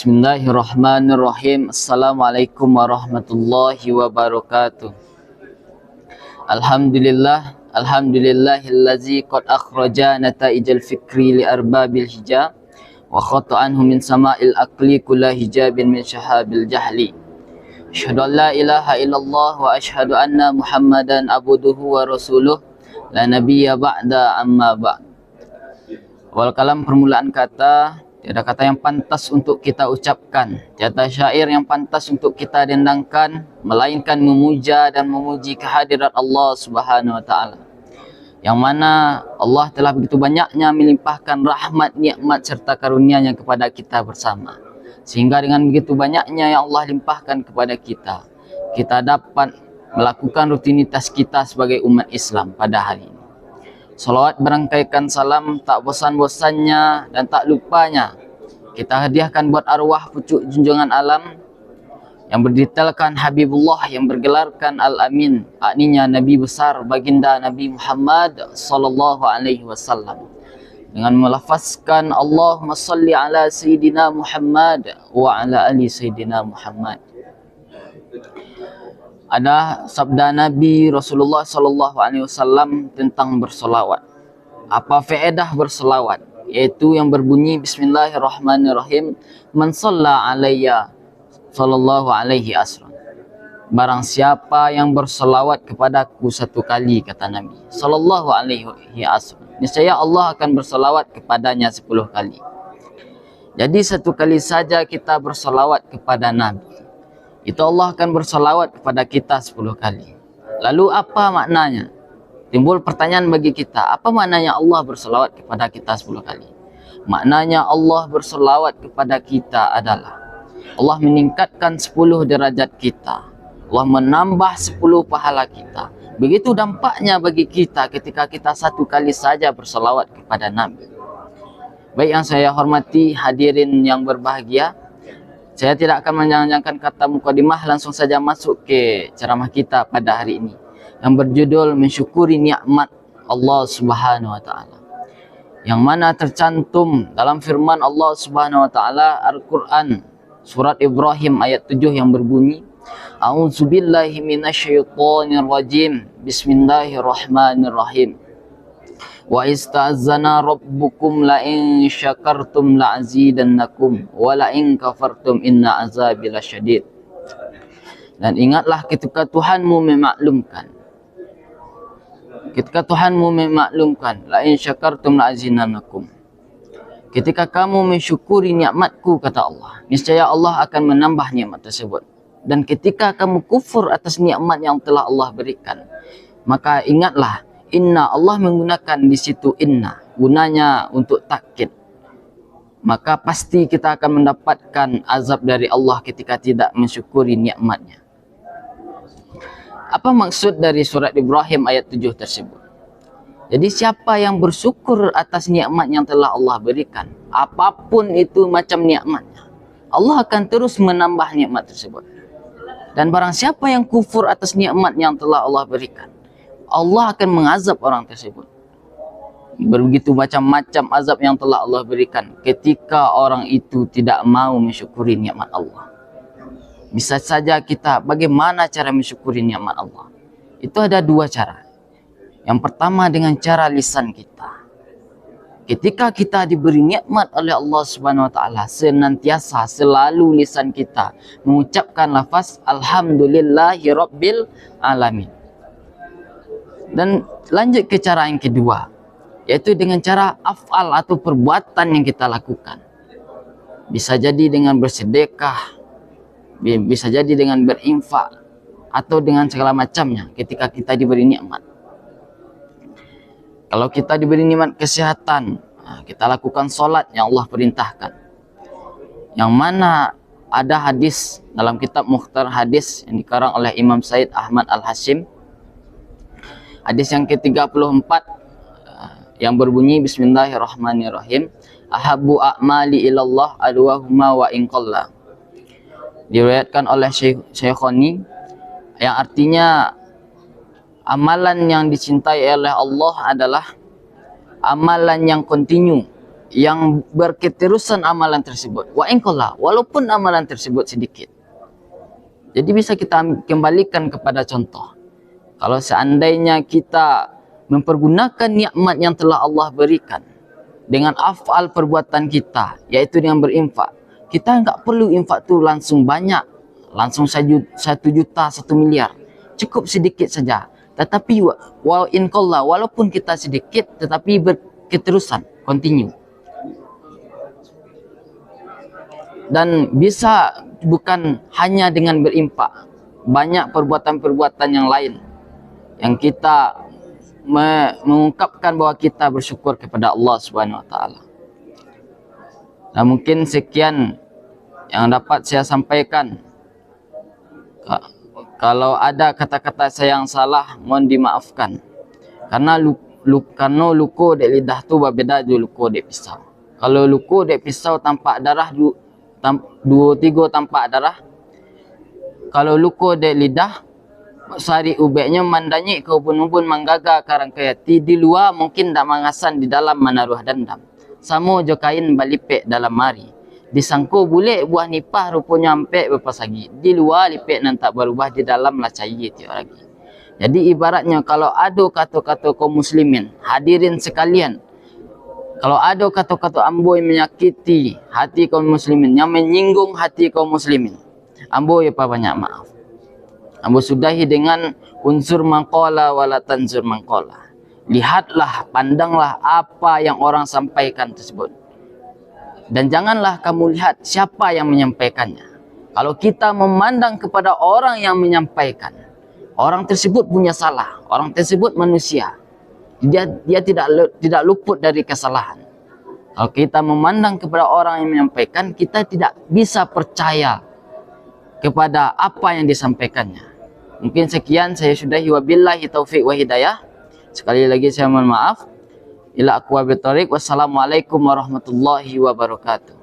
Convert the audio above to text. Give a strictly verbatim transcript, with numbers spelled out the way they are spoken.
Bismillahirrahmanirrahim. Assalamualaikum warahmatullahi wabarakatuh. Alhamdulillah, alhamdulillahillazi qad akhraja nataijal fikri li arbabil hija, wa qata'anhu min sama'il aqli kulla hijabin min syahabil jahli. Asyhadu an la ilaha illallah wa asyhadu anna Muhammadan abduhu wa rasuluh, la nabiyya ba'da, amma ba'd. Awal kalam, permulaan kata, tiada kata yang pantas untuk kita ucapkan, tiada syair yang pantas untuk kita dendangkan, melainkan memuja dan memuji kehadirat Allah Subhanahu wa Ta'ala, yang mana Allah telah begitu banyaknya melimpahkan rahmat, nikmat, serta karunia-Nya kepada kita bersama, sehingga dengan begitu banyaknya yang Allah limpahkan kepada kita, kita dapat melakukan rutinitas kita sebagai umat Islam pada hari ini. Salawat berangkaikan salam tak bosan-bosannya dan tak lupanya kita hadiahkan buat arwah pucuk junjungan alam yang berdetailkan Habibullah, yang bergelarkan Al-Amin, artinya Nabi Besar Baginda Nabi Muhammad sallallahu alaihi wasallam, dengan melafazkan, "Allahumma salli ala Sayyidina Muhammad wa ala ali Sayyidina Muhammad." Ada sabda Nabi Rasulullah sallallahu alaihi wasallam tentang bersolawat. Apa faedah bersolawat? Yaitu yang berbunyi, "Bismillahirrahmanirrahim, man shalla alayya sallallahu alaihi asran." Barang siapa yang bersolawat kepadaku satu kali, kata Nabi, sallallahu alaihi asran, niscaya Allah akan bersolawat kepadanya sepuluh kali. Jadi, satu kali saja kita bersolawat kepada Nabi, itu Allah akan bersolawat kepada kita sepuluh kali. Lalu, apa maknanya? Timbul pertanyaan bagi kita, apa maknanya Allah bersolawat kepada kita sepuluh kali? Maknanya, Allah bersolawat kepada kita adalah Allah meningkatkan sepuluh derajat kita, Allah menambah sepuluh pahala kita. Begitu dampaknya bagi kita ketika kita satu kali saja bersolawat kepada Nabi. Baik yang saya hormati hadirin yang berbahagia, saya tidak akan memanjangkan kata mukadimah, langsung saja masuk ke ceramah kita pada hari ini, yang berjudul Mensyukuri Nikmat Allah Subhanahu wa Ta'ala, yang mana tercantum dalam firman Allah Subhanahu wa Ta'ala, Al-Quran, surat Ibrahim ayat tujuh yang berbunyi, "A'udzubillahi minasyaitonirrajim. Bismillahirrahmanirrahim. Wa ista'zana rabbukum la in syakartum la azidannakum, wa la in kafartum inna azabi lasyadid." Dan ingatlah ketika Tuhanmu memaklumkan, ketika Tuhanmu memaklumkan, "La in syakartum la azidannakum." Ketika kamu mensyukuri nikmat-Ku, kata Allah, niscaya Allah akan menambah nikmat tersebut. Dan ketika kamu kufur atas nikmat yang telah Allah berikan, maka ingatlah, inna, Allah menggunakan di situ inna, gunanya untuk takkid. Maka pasti kita akan mendapatkan azab dari Allah ketika tidak mensyukuri nikmat-Nya. Apa maksud dari surat Ibrahim ayat tujuh tersebut? Jadi, siapa yang bersyukur atas nikmat yang telah Allah berikan, apapun itu macam nikmatnya, Allah akan terus menambah nikmat tersebut. Dan barang siapa yang kufur atas nikmat yang telah Allah berikan, Allah akan mengazab orang tersebut. Begitu macam-macam azab yang telah Allah berikan ketika orang itu tidak mau mensyukuri nikmat Allah. Bisa saja kita, bagaimana cara mensyukuri nikmat Allah? Itu ada dua cara. Yang pertama, dengan cara lisan kita. Ketika kita diberi nikmat oleh Allah Subhanahu wa Ta'ala, senantiasa, selalu lisan kita mengucapkan lafaz, "Alhamdulillahirabbil alamin." Dan lanjut ke cara yang kedua, yaitu dengan cara af'al atau perbuatan yang kita lakukan. Bisa jadi dengan bersedekah, bi-, bisa jadi dengan berinfak, atau dengan segala macamnya ketika kita diberi nikmat. Kalau kita diberi nikmat kesehatan, nah, kita lakukan salat yang Allah perintahkan. Yang mana ada hadis dalam kitab Mukhtar Hadis yang dikarang oleh Imam Said Ahmad Al-Hasyim. Hadis yang ketiga puluh empat, eh, yang berbunyi, "Bismillahirrahmanirrahim. Ahabbu a'mali ilallah adwahuma wa in qalla." Diriwayatkan oleh Syekh-, Syaikhoni, yang artinya, amalan yang dicintai oleh Allah adalah amalan yang kontinu, yang berketerusan amalan tersebut. Wa in qalla, walaupun amalan tersebut sedikit. Jadi bisa kita am-, kembalikan kepada contoh. Kalau seandainya kita mempergunakan nikmat yang telah Allah berikan dengan af'al perbuatan kita, yaitu dengan berinfak, kita nggak perlu infak tu langsung banyak, langsung saju-, satu juta, satu miliar. Cukup sedikit saja. Tetapi wa-, wa in qalla, walaupun kita sedikit, tetapi berketerusan, continue. Dan bisa bukan hanya dengan berinfak, banyak perbuatan-perbuatan yang lain yang kita me-, mengungkapkan bahwa kita bersyukur kepada Allah Subhanahu Wa Taala. Nah, mungkin sekian yang dapat saya sampaikan. Ka-, kalau ada kata-kata saya yang salah, mohon dimaafkan. Karena lu-, lu-, karena luko dek lidah tu babeda jo luko dek pisau. Kalau luko dek pisau tampak darah du-, tam-, duo tigo tampak darah. Kalau luko dek lidah, sarik ubeknyo mandanyik ka ubun-ubun, manggaga ka rangkai ati. Di lua mungkin ndak mangasan, di dalam manaruah dandam. Samo jo kain balipek dalam ari. Disangko bulek buah nipah, ruponyo ampek bapasagi. Di lua lipek nan tak barubah, di dalam lah caia tiok ragi. Jadi ibaratnyo, kalau ado kato-kato kaum muslimin, hadirin sekalian, kalau ado kato-kato ambo yang manyakiti hati kaum muslimin, yang manyinggung hati kaum muslimin, ambo yo pabanyak maaf. Ambo sudahi dengan unsur man qala wa la tanzur man qala. Lihatlah, pandanglah apa yang orang sampaikan tersebut. Dan janganlah kamu lihat siapa yang menyampaikannya. Kalau kita memandang kepada orang yang menyampaikan, orang tersebut punya salah, orang tersebut manusia. Dia, dia tidak le-, tidak luput dari kesalahan. Kalau kita memandang kepada orang yang menyampaikan, kita tidak bisa percaya kepada apa yang disampaikannya. Mungkin sekian, saya sudahi, wabillahi taufik wa hidayah. Sekali lagi saya mohon maaf. Ila aqwamit thariq. Wassalamualaikum warahmatullahi wabarakatuh.